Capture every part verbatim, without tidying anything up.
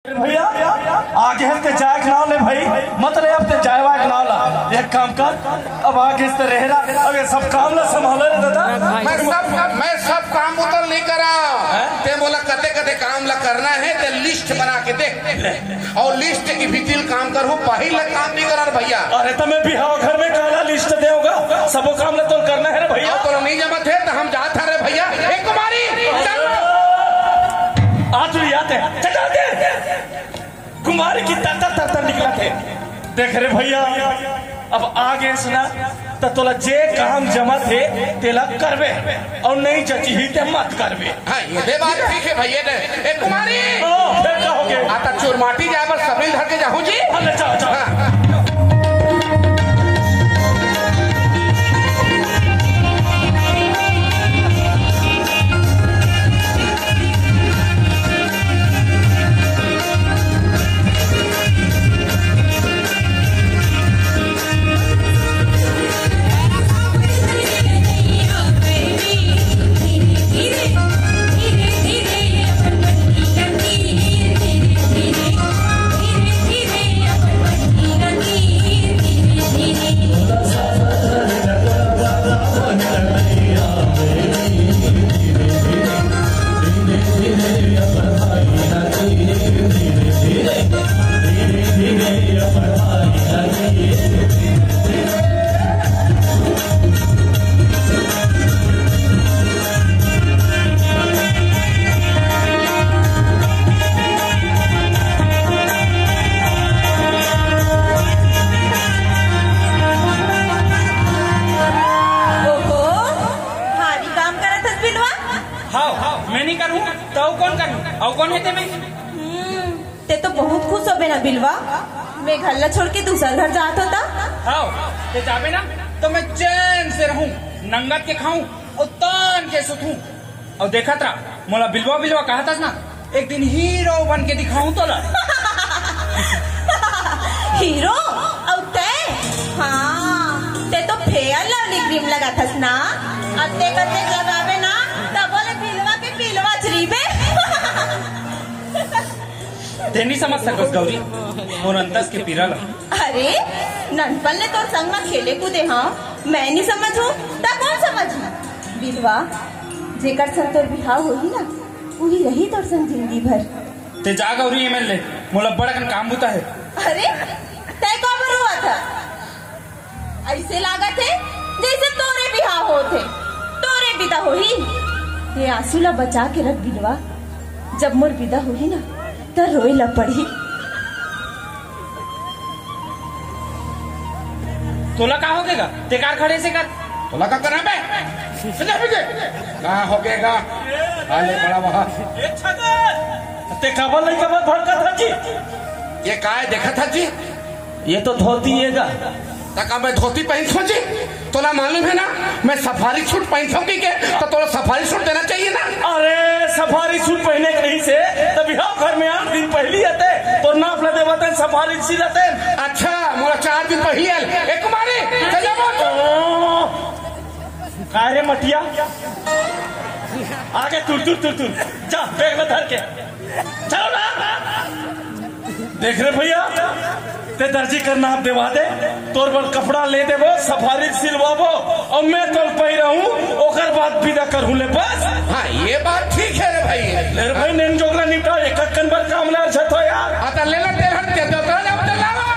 भैया, आगे हस ते जाए के नाव ले भाई, मत रहे अब ते जाए वाए के नाव ला। एक काम कर, अब आगे हस ते रहे रा, अब ये सब काम ला संभाले रे दादा। मैं सब, मैं सब काम उतल नहीं करा। हैं? ते मोला कते कते काम ला करना है, ते लिस्ट बना के दे। और लिस्ट के भीतरी काम करहूँ, बाहिर ला काम नहीं करा रे भैया। अरे तो मैं बिहाव घर में काला लिस्ट देवँव गा, सबो काम ला तो करना है रे भैया। और तो नहीं जमत है तो हम जात हन रे भैया। ए कुमारी, चल। आ तू याद है, चल, चल, चल। कुमारी की तरतर तरतर निकलत हे। देख रे भैया, अब आगे से ना त तोला जे काम जमत हे तेला करबे, अउ नहीं जचही ते मत करबे। हाँ, ये दे बात ठीक है भैया ने। ए कुमारी, ओ, फिर का हो गया? आता चोर माटी जाए बर सबरी धर के जाहूँ जी। अरे जाओ, जाओ। हाँ। ओहो, भारी काम करत हस बिलवा। हाव, मैं नहीं करूँ, तो अउ कौन करूँ? अउ कौन है ते में? हम्म, ते तो बहुत खुश होबे ना बिलवा। मैं घर ला छोड़ के दूसर घर जात हों त। हाव, ते जाबे ना, तो मैं चैन से रहूँ, नंगत के खाऊँ अउ तान के सुतूँ। अउ देखत रह, मोला बिलवा बिलवा कहत हस ना, एक दिन हीरो बन के दिखाहूँ तोला। हीरो? अउ ते? हाँ, ते तो फेयर लवली क्रीम लगाथस ना, अतेक अतेक लगाबे ना, तभो ले बिलवा के बिलवा चरिबे। ते नहीं समझ सकस गौरी, मोर अंतस के पीरा ला। अरे, ननपन ले तोर संग म खेले कूदे हंव, मैं नहीं समझहूँ, त कौन समझही? बिलवा, जेकर संग तोर बिहाव होही ना, उही रही तोर संग जिंदगी भर। ते जा गौरी, एमेर ले, मोला बड़ अकन काम बुता हे। अरे, तैं काबर रोवत हस? अइसे लागत हे, जइसे तोरे बिहाव होत हे, तोरे बिदा होही। ये आंसू ला बचा के रख बिलवा, जब मोर बिदा होही ना, त रोए ला पड़ही। तोला का होगे गा? ते कार खड़े से कर। तोला का करना बे? समझा मुझे? का होगे गा? आले बड़ा वहाँ। ए छगन! ते काबर लइका मन भड़कत हस जी? ये काय देखत हस जी? ये तो धोती हे गा। त का मैं धोती पहिनथों जी? तोला मालूम हे ना, मैं सफारी सूट पहिनथों कि के, त तोला सफारी सूट देना चाहिए ना। अरे, सफारी सूट पहिने के रहिसे, त बिहाव घर में आठ दिन पहिली आते, तोर नाप ला देवत हन, सफारी सी रहते। अच्छा, मोला चार दिन पहिली आल। ए कुमारी, चल जा बोल। ओ, काय रे मटिया? आगे तुर, तुर, तुर, तुर। जा, बैग में धर के। चलो ना। देख रे भैया, ते दर्जी कर नाप देवा दे, तोर बर कपड़ा ले देबो, सफारी सिलवाबो, अउ मैं तोल पहिराहूँ, ओकर बाद बिदा करहूँ ले बस। हाँ, ये बात ठीक हे रे भाई। ले रे भाई, नेन जोगला निपटा, एक अक्कन बर काम ला झतो यार। आता ले ले तेल हट के, तो तोरा जब चलावा।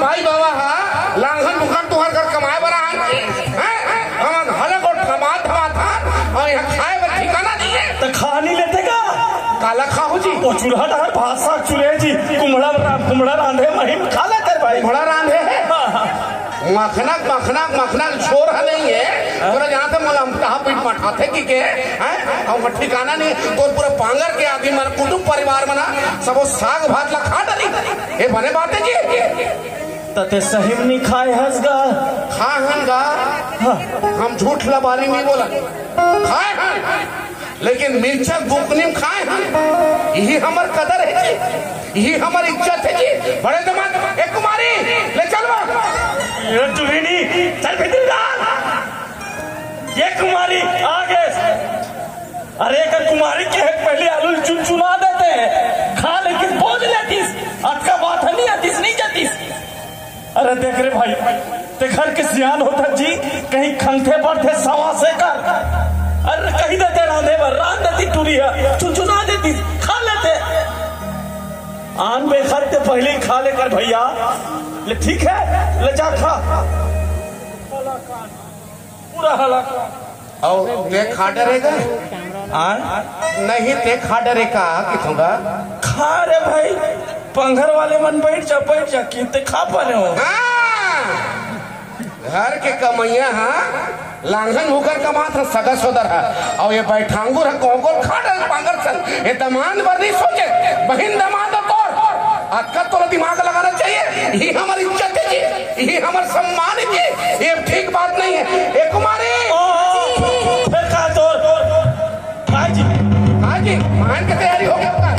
भाई बाबा हा, लांघन भुखन तुहर घर कमाए बर आन के, हैं? हमन हलक और थमा थमा थान, और यहाँ खाए बर ठिकाना नहीं है। तो खा नहीं लेते का? काला खाहू जी? वो चूल्हा डहर भात साग चुरे जी, कुम्हड़ा रा-, कुम्हड़ा रांधे महीन खा लेते भाई। कुम्हड़ा रांधे है? हाँ, हाँ। मखना, मखना, मखना छोर है नहीं है। तोरा जहाँ से मोला हम कहाँ पीठ मठाथे कि के, हैं? और ठिकाना नहीं, तोर पूरा पांगर के आदमी मन, कुटुंब परिवार मना, सबो साग भात ला खा डरी। ये बने बात है जी? त ते सही म नइ खाए हस गा? खाए हन गा। हाँ। हम झूठ लबारी नइ बोलन। खाए हन, लेकिन मिर्चा बुकनी म खाए हन। यही हमर कदर है जी, यही हमर इज्जत है जी। बड़े दमाद, ए कुमारी, ले चल बा। ए टुहिनी, चल भीतर डाल। ए कुमारी, आगे। अरे, एकर कुमारी के है, पहले आलू ल चुनचुना देते, खा लेतिस, बोझ लेतिस, अतका बात ह नइ आतिस, नइ जातिस। अरे देख रे भाई, ते घर के सियान होथस जी, कहीं खंगथे पड़थे सवा से कर। अरे कही देते रांधे बर, रांध देतिस टूरी ह, चुनचुना देतिस, खा लेते। आन बेखत ते पहले ही खा ले कर भैया, ले ठीक है, ले जा खा। पूरा हला। अउ ते खा डरे का? हाँ? नहीं, ते खा डरे का कि थोड़ा? खा रे भाई, पंघर वाले मन बैठ जा, बैठ जा, कि ते खा पा रहे हो। हाँ। घर के कमैया हा, लांघन भुखन कमात हा, सगा सोदर हा, अउ ये बैठांगुर हा, कोंकोल खा डरे पांगर सन, ये दमांद बर नहीं सोचे, बहिन दमांद तोर, अतका तोला दिमाग लगाना चाहिए, यही हमर इज्जत है जी। ये हमर सम्मान के, ये ठीक बात नहीं है। ए कुमारी! ओ, ओ, ओ, फेर का तोर? काय जी? काय जी? मान के तैयारी हो गया आपका?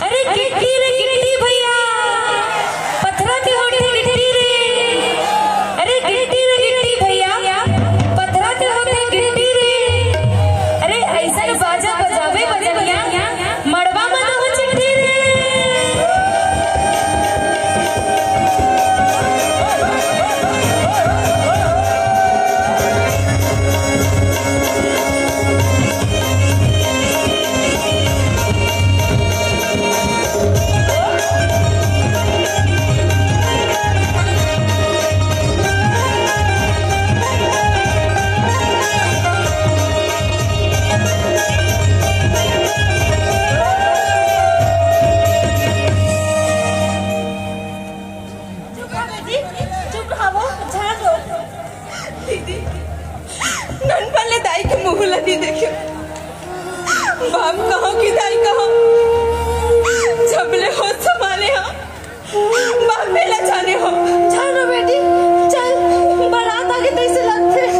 अरे गिट्टी रे गिट्टी भैया, पथरा के होथे गिट्टी रे। अरे गिट्टी रे गिट्टी भैया, पथरा के होथे गिट्टी रे। अरे अइसन बाजा बजाबे बजनिया, मड़वा म दहू चिट्ठी रे। चुप रहा बेटी, चुप रहा, वो झाड़ दो। दीदी, ननपन ले दाई के मुंह ला नइ देखे। बाप कहो कि दाई कहो, जब ले होश संभाले हो, बाप मेला जाने हो। झाड़ दो बेटी, चल, बारात आगे तइसे लगथे।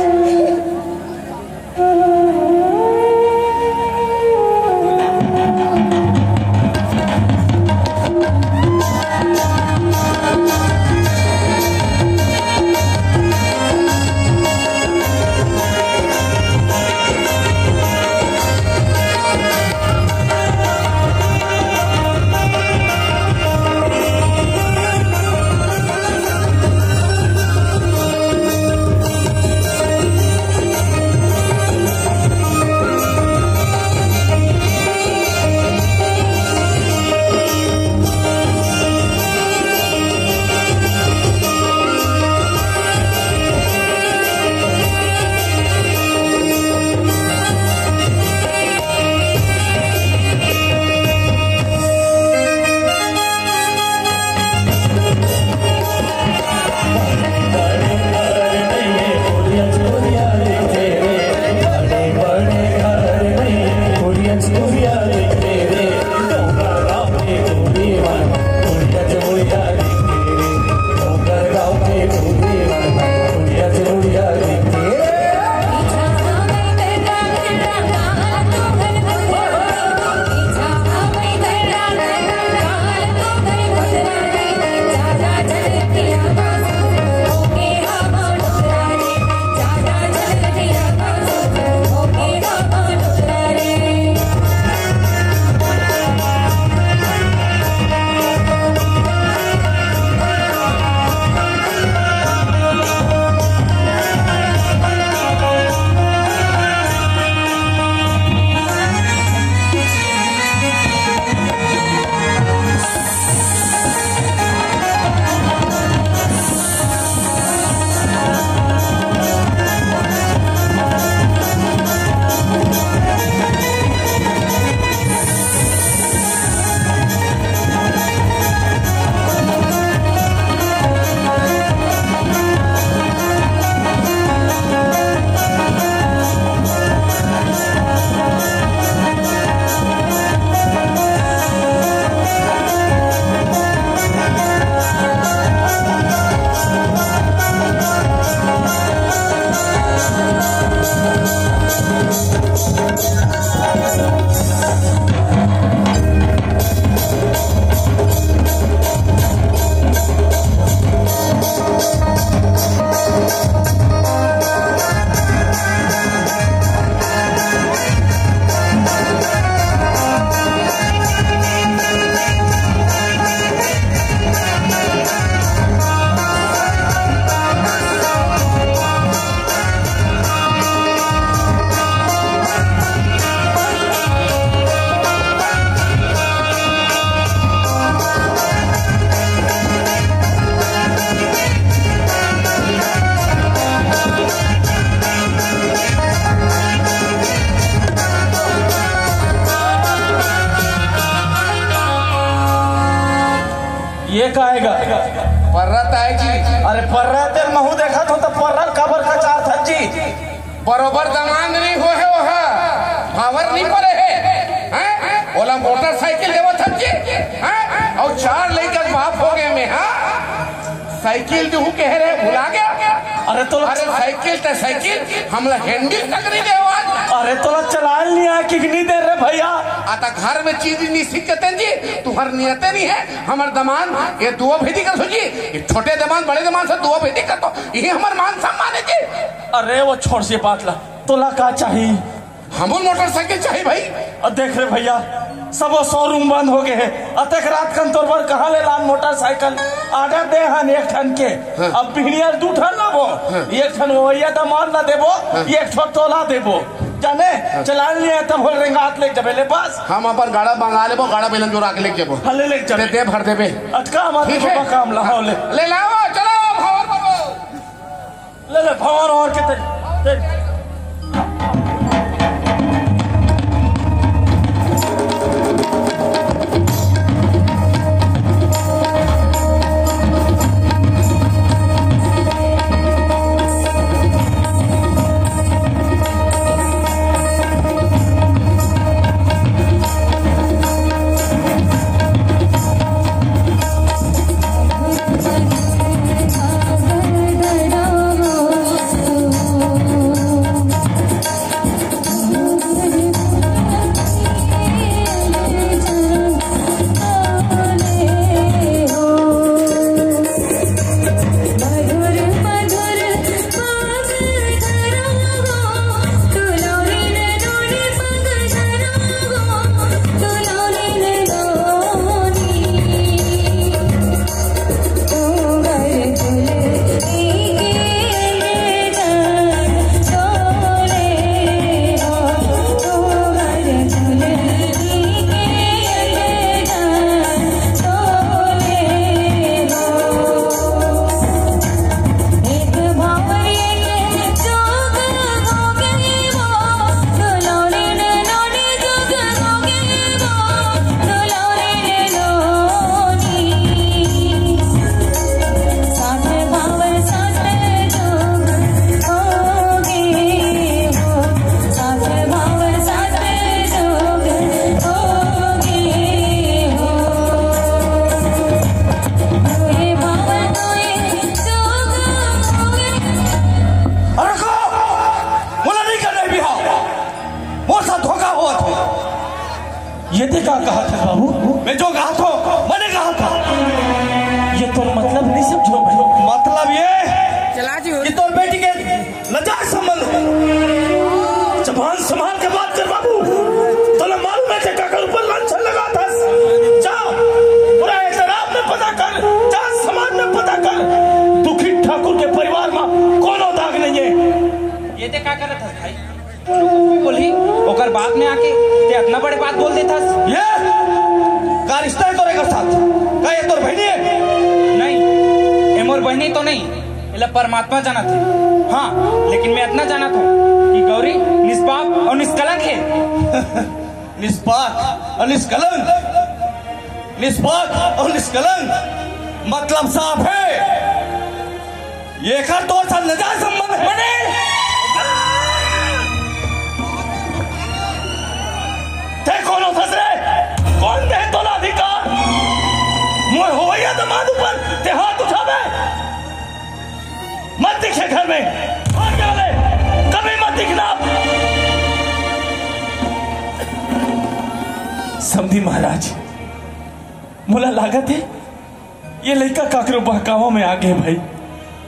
का आएगा? पर्रा त आए जी। अरे पर्रा तेल महू देखत हो त पर्रा काबर कचार थस जी? बरोबर दमांद नहीं हो हे ओहा, भावर नहीं पड़े हे, हैं? ओला मोटरसाइकिल देवत हस जी, हैं? अउ चार लइका के बाप हो गे मैं, हाँ? साइकिल देहूं कहे रहे, भुला गया? अरे तो अरे साइकिल त साइकिल, हमला हैंडल तक नहीं देवत। अरे तोला चलाल नहीं आए कि नहीं दे रे भैया? आता घर में चीज नहीं सीख जतेन जी, तुहर नियते नहीं है। हमर दमांद ये दुआ भेदी कर जी, ये छोटे दमांद बड़े दमांद से दुआ भेदी कर तो यही हमर मान सम्मान है जी। अरे वो छोड़ से बात ला, तोला का चाही? हमन मोटरसाइकिल चाही भाई। अ देख रे भैया, सबो शोरूम बंद हो गए हे। अतेक रात कन तोर बर कहाँ ले लान मोटरसाइकिल? ऑर्डर दे हन एक ठन के, हाँ। अब बिहनिया दू ठन लाबो। हाँ। एक ठन वो भैया दमांद ला देबो, हाँ। एक ठो तोला देबो। जाने, हाँ। चलान लिया तब हो रेंगात ले जबे ले बस। हम अपन गाड़ा मंगा लेबो, गाड़ा बेलन जोरा के ले जबो। हाँ, ले ले जबे। दे, दे भर देबे। अटका मत ठीक है। बाबा काम ला, हाँ, ले। ले लाओ, चलो, भावर बाबू। ले ले, भंवर और के तेरी, तेरी। अरे को, मोला नहीं करना है बिहाव। मोर साथ धोखा होवत हे। ये ते का कहा था बाबू? मैं जो कहा था, मैंने कहा था। ये तो मतलब नहीं समझो भाई। मतलब ये चला जी। कि तोर बेटी के नाजायज संबंध। जबान संभाल के बात कर बाबू। तोला मालूम है ते काकर ऊपर लांछन लगा था। जा, पूरा एतराब में पता कर, जा समाज में पता कर। दुखी ठाकुर के परिवार में कोनो दाग नहीं है। ये ते का करत हस भाई? बोली, ओकर बाप में आके ते अतना बड़े बात बोल देथस। ये का रिश्ता है तोरे कर साथ? का ये तोर बहिनी है? नहीं, ये मोर बहिनी तो नहीं, एला परमात्मा जानत हे। हाँ, लेकिन मैं अतना जानत हूँ कि गौरी निष्पाप और निष्कलंक है। निष्पाप और निष्कलंक, निष्पाप और निष्कलंक मतलब साफ है। ये कर तोर साथ नाजायज संबंध है। मने? ते कौन होथस रे? कौन दे तोला अधिकार? मोर होवैया दमाद ऊपर ते हाथ उठाबे? मत दिखे घर में। भाग जा ले। कभी मत दिखना। समधी महाराज, मोला लागत है ये लइका काकरो बहकावा में आ गे भाई।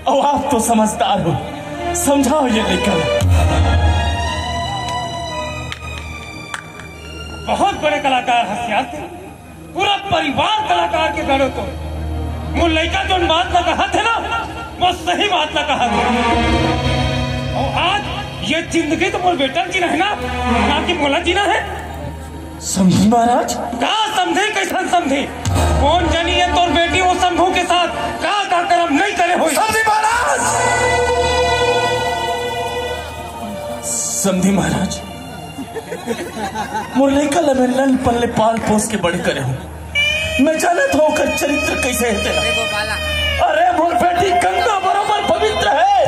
अउ आप तो समझदार हो, समझाओ ये लइका ला। बहुत बड़े कलाकार हस यार तैं, पूरा परिवार कलाकार के गढ़ो तो। मोर लइका जोन बात ला कहत हे ना, वो सही बात ला कहत हे। अउ आज ये जिंदगी तो मोर बेटा जीना है ना, ना कि मोला जीना है। समधी महाराज। का समधी, कैसन समधी? कौन जनी है तोर बेटी वो शंभू के साथ का का करम नहीं करे होई? समधी महाराज। समधी महाराज, मोर लइका ल मैं नन पल्ले पाल पोस के बड़े करे हूँ। मैं जानत हूँ ओकर चरित्र कैसे है तेरा। अरे मोर बेटी गंगा बरोबर पवित्र है।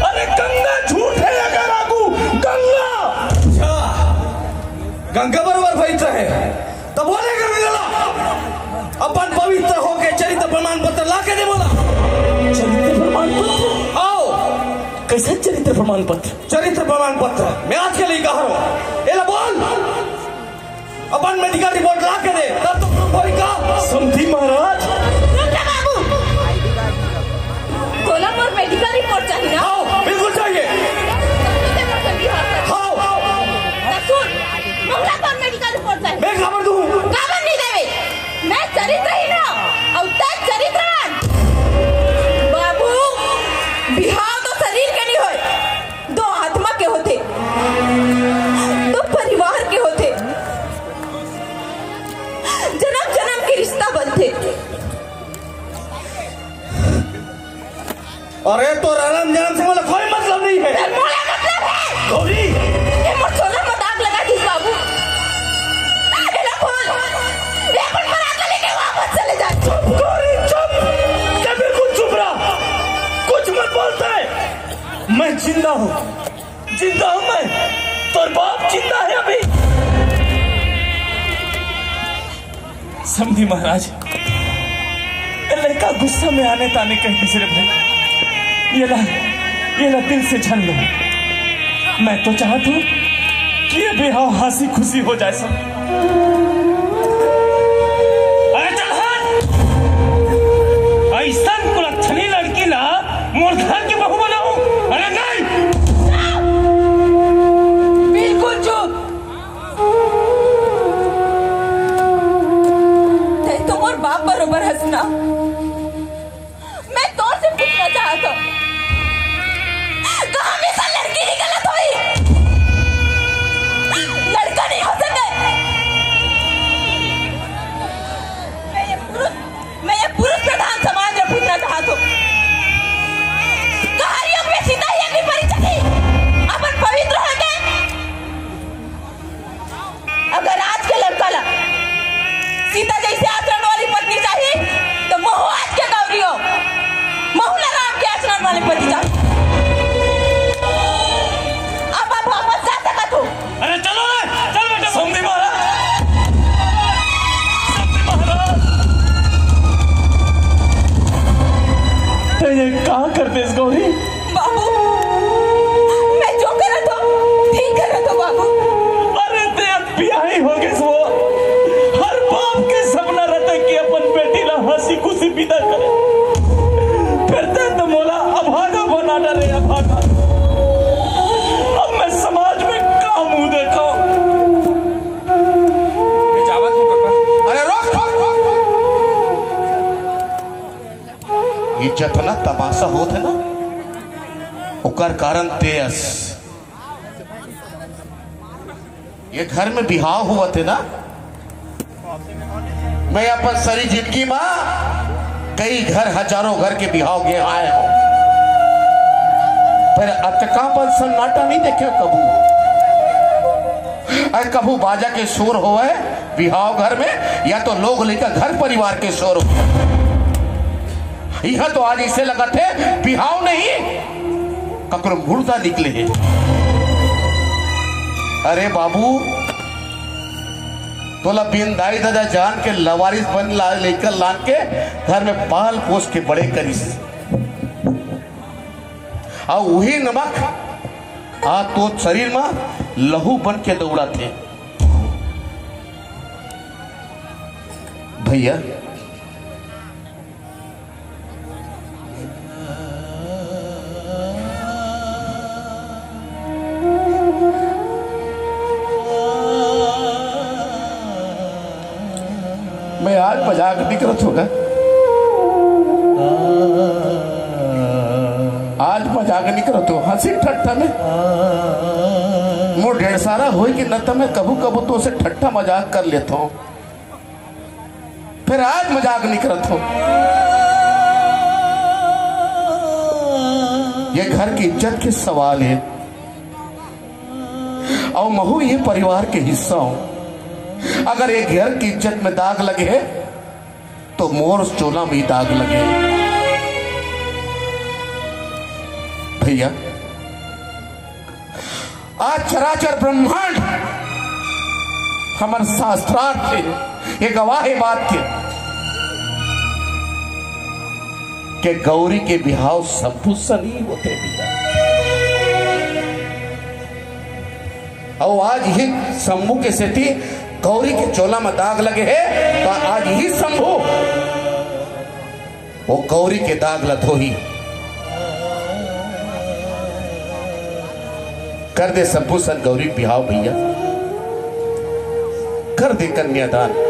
अरे गंगा झूठ है अगर आगू गंगा। अच्छा, गंगा बरोबर पवित्र है, तब बोले कर मिला अपन पवित्र होके चरित्र प्रमाण पत्र ला के दे बोला। चरित्र प्रमाण पत्र? आओ। कैसे चरित्र प्रमाण पत्र? चरित्र प्रमाण पत्र मैं आज के लिए कह रहा हूँ, एला बोल। अपन मेडिकल रिपोर्ट ला के दे, तब तो प्रूफ होई का? समधी महाराज। रुक जा बाबू। तोला मोर मेडिकल रिपोर्ट चाहिए ना? हाँ, बिल्कुल चाहिए। हाँ। त सुन, मोला तोर मेडिकल रिपोर्ट चाहिए। मैं खबर दूँ। काबर नहीं देवे? मैं चरित्रहीन हूँ, अउ तै चरित्रवान। बाबू, बिहाव तो शरीर के नहीं होय, दो आत्मा के होथे, दो परिवार के होथे, जन्म जन्म के रिश्ता बनथे। अरे तो जन्म जन्म से मोला कोई मतलब नहीं है। फिर मोला मतलब है। गौरी। ये मोर सोना मत आग लगा दिस बाबू। एला खोल। ये अपन बरात लेके वापस चले जा। चुप गौरी, चुप। क्या बिल्कुल चुप रहा। कुछ मत बोलता है। मैं जिंदा हूँ। जिंदा हूँ मैं, तोर बाप जिंदा है अभी। समधी महाराज, लड़का गुस्सा में आने ताने कह दिस रे भाई। ये ला, ये ला दिल से झन लो। मैं तो चाहत हूँ कि ये बिहाव हंसी खुशी हो जाए सब। अरे चल हट! ऐसन कुलच्छनी लड़की ला मोर घर के बहू बनाऊं? अरे नहीं! बिल्कुल चुप। तै तो मोर बाप बरोबर हस ना। मैं तोर से पूछना चाहत हूँ, का हमेशा लड़की ही गलत होई? लड़का नहीं हो सके? मैं ये पुरुष मैं ये पुरुष प्रधान समाज में पूछना चाहत हूँ, का हर युग में सीता ही अग्नि परी चाहिए अपन पवित्र होके? अगर आज के लड़का ला सीता जैसे आचरण वाली पत्नी चाहिए, तो महू आज के गौरी हो, महू ला राम के आचरण वाली पत्नी चाहिए। अब आप वापस जा सकत हो। अरे चलो रे, चल बेटा। समधी महाराज, समधी महाराज, ते ये का कर देस गौरी? बाबू, मैं जो करत हूँ, ठीक करत हूँ बाबू। अरे ते अब बियाही हो गइस वो। हर बाप के सपना रहता है कि अपन बेटी ला हंसी खुशी विदा करे। फिर ते तो मोला अभागा बना डारे, अभागा। अब मैं समाज में का मुंह देखा? मैं जावत हूँ काका। अरे रोक, रोक, रोक, रोक। ये जतना तमाशा होत है ना, ओकर कारण ते अस। ये घर में बिहाव होवत है ना, मैं अपन सारी जिंदगी में कई घर, हजारों घर के बिहाव गे आए हूँ, पर अतका बल सन्नाटा नहीं देखे कभू। अरे कभू बाजा के शोर होवे बिहाव घर में, या तो लोग लेकर घर परिवार के शोर हो। यह तो आज इसे लगत है बिहाव नहीं, ककरो मुर्दा निकले है। अरे बाबू, तोला बिन दाई ददा जान के लवारिस बन ला, लेकर लान के घर में पाल पोस के बड़े करिस। अउ वही नमक आज तो शरीर में लहू बन के दौड़त हे। भैया, मैं आज मजाक नहीं करत हूँ गा। आज मजाक नहीं करत हूँ, हंसी ठट्ठा में। मोर ढेर सारा होई कि न, त मैं कभू कभू तो से ठट्ठा मजाक कर लेत हूँ, फिर आज मजाक नहीं करत हूँ। ये घर की इज्जत के सवाल है। अउ महू ये परिवार के हिस्सा हूँ। अगर ये घर की इज्जत में दाग लगे है, तो मोर चोला में दाग लगे। भैया, आज चराचर ब्रह्मांड हमर शास्त्रार्थ हे, ये गवाह हे बात के, के गौरी के बिहाव शंभू सन ही होथे भैया। अउ आज ही शंभू के सेती गौरी के चोला में दाग लगे हे, त आज ही शंभू वो गौरी के दाग ल धोही। कर दे शंभू सन गौरी बिहाव भैया, कर दे कन्यादान।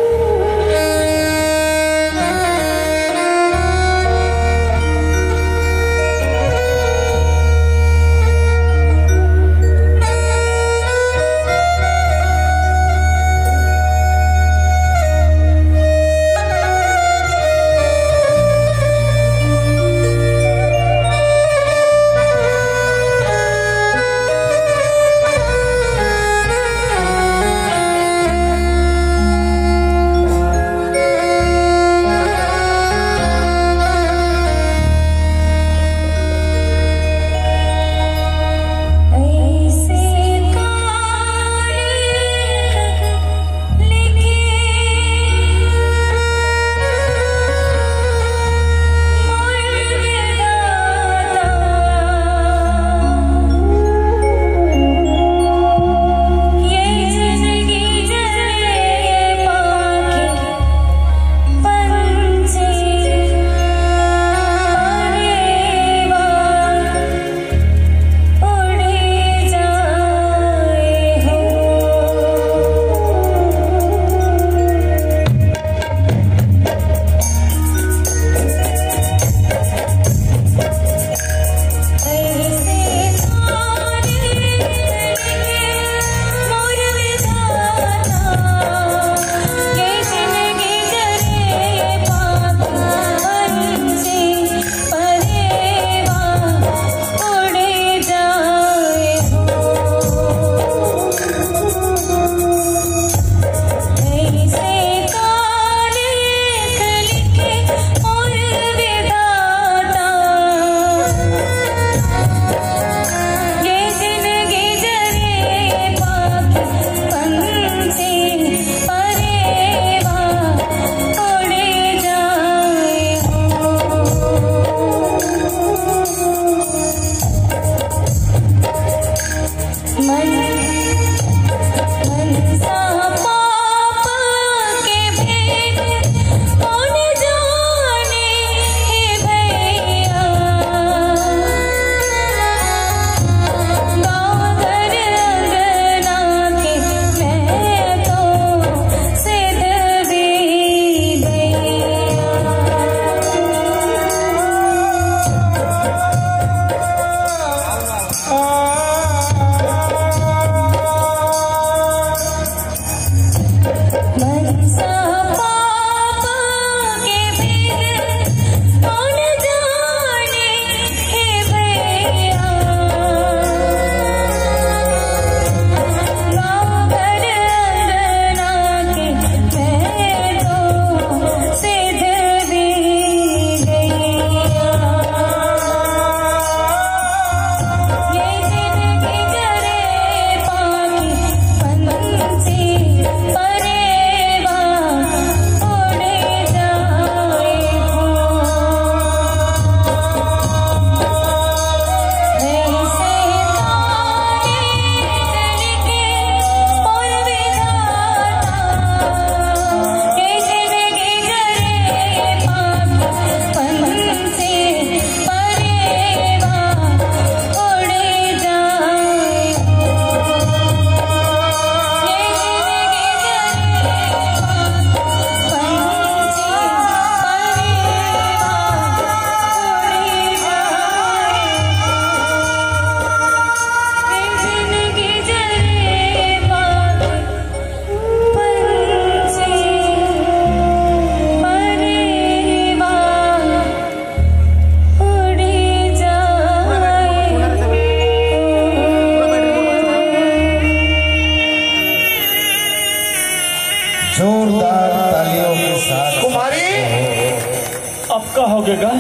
होगे गा?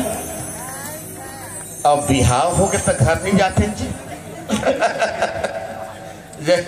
अब बिहाव होगे त घर नहीं जाते जी। जय